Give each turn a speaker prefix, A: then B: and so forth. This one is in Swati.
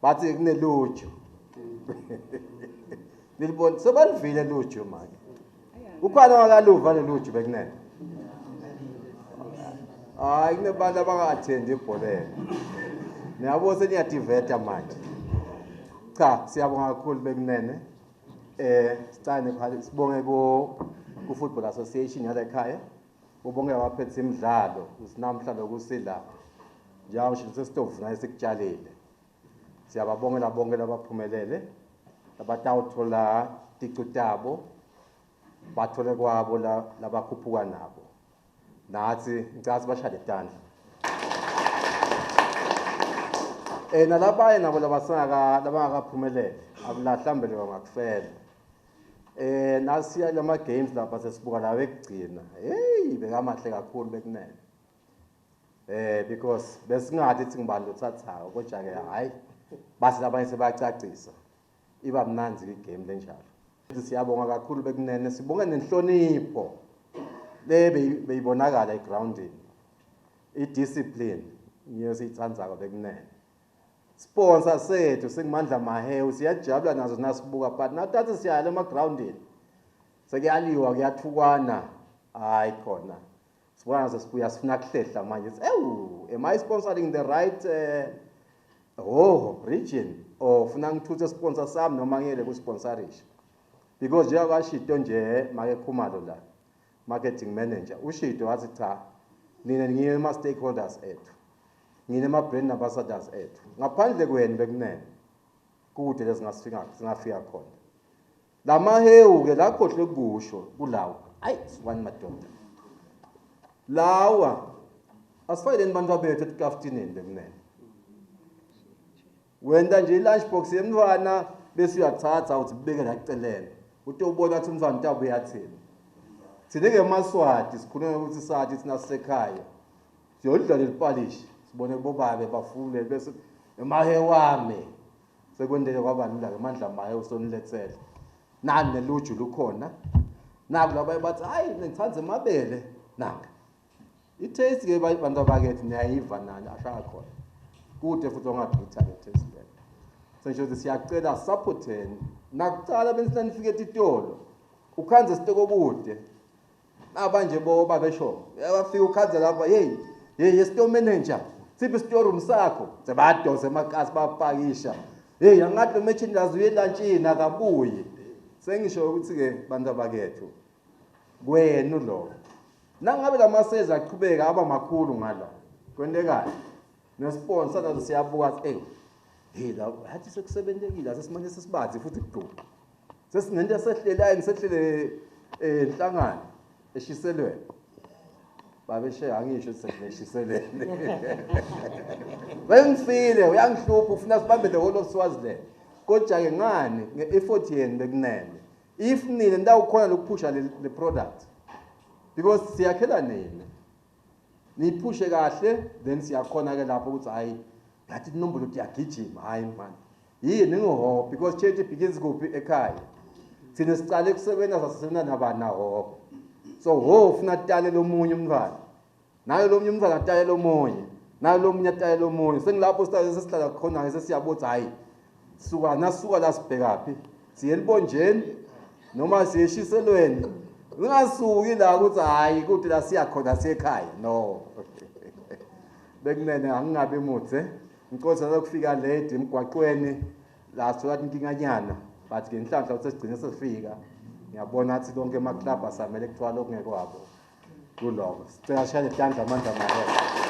A: Bathi kuneluju. Nilibona sebalivile luju manje. Kukhona wakaluva leluju bekunene. Hayi kunebantu abanga-athendi ebholeni. Niyabo seniyadiveta manje. Cha, siyabonga kakhulu bekunene. Eh sicane phali sibonge ku ku Football Association yala ekhaya. Ubonge abaphethe imidlalo usinamhla lokusila. Njengoba ngisho sesitovuna esikutshalile. Siyababongela bonke labaphumelele labatawuthola ticu tabo bathole kwabo labakhuphuka nabo. Nathi ngicela sibashale tandla. Eh nalabanye nabo labasangaka labangakaphumeleli akulahlambele bangakufela. Eh nasiya lama games lapha sesibuka lawa ekugcina. Hey bekamahle kakhulu bekunene. Eh because besingathi ithi ngibani lothathako kodwa ke hayi base labanye sebacacisa. Iba mnandzi ke game lenjalo. Siyabonga kakhulu bekunene sibonge nenhlonipho le beyibonakala egroundini. I-discipline ngiyo esiyithandzako bekunene. Sponsor sethu singumandla Mahewu siyajabula nazo nasibuka but natathi siyala emagroundini sekuyaliwa kuyathukwana hayi khona sibona sesibuya sifuna kuhlehla manje ewu am I sponsoring the right oh region or funa ngithuthe sponsor sami noma ngiyele kusponsorisha because njengoba shito nje make Khumalo la marketing manager ushito wathi cha nina ngiyo ama stakeholders ethu ngine ama brand ambassadors ethu ngaphandle kwenu bekunene kude lesingasifika singafika khona lamahewu ke lakhohle kusho kulawa ayi sibani madoda lawa asifakeleni abantu bethu etikaftineni bekunene wenda nje i-lunch box yemntwana bese uyathatha uthi beke la eceleni utobona ukuthi umntwana utabuya athini thina ke maswati sikhuluma ukuthi sathi thina sisekhaya siyolidla lelipalishi sibone bobabe bafule bese emahe wami sekwendeke kwaba lula ke mandla maye usonilethele nani neluju lukhona naku labanye bathi hayi ngithanda amabele nanga i-taste ke bantu abakethi niyayiva nani ashaya khona kude futhi ongabhitha le taste leyo sengisho ukuthi siyacela supporteni nakucala bensina nifike etitolo ukhanze isitoko kude nabanje bo babesho bafika ukhanze lapha hey hey store manager siphi store room sakho sebadonsa emakasi bapakisha hey angathi lo merchandise uye lunchini akabuyi sengisho ukuthi ke bantu abakethu kwenu lokho nangabe lamasezi aqhubeka aba makhulu ngala kwentekani nesponsor nazo siyabuka hey hey la hathi sekusebentekile asesimanje sesibazi futhi kuduka sesinento esehlelayo ngisehlele enhlangano eshiselweni babeshe angisho seshiselweni bengifile uyangihlupha ufuna sibambe the whole of Swaziland kodwa ke ngani nge-effort yenu bekunene if nina nitawukhona lokuphusha le product because siyakhela nina niyiphushe kahle then siyakhona ke lapho ukuthi hayi ngathi inombolo tiyagijima hayi man yini ngiho because charity begins kuphi ekhaya thina sicale kusebenza sasebenza nabani naho so ho ufuna tale lomunye umntwana naye lomunye umntwana atale lomunye naye lomunye atale lomunye sengilapho sesihlala khona-ke sesiyabona hayi suka nasuka la sibhekaphi siye elibonjeni noma siye eshiselweni ngingasuki la ukuthi hayi kude la siya khona siye ekhaya no bekunene angingabi muthe ngicotha lokufika late emgwaqweni la sithola inkinganyana but ke inhlanhla ukuthi sigcine sesifika ngiyabona athi lonke ama-club asamele kuthiwa lokungekwabo kuloko sicela shayele tandla amandla mahele.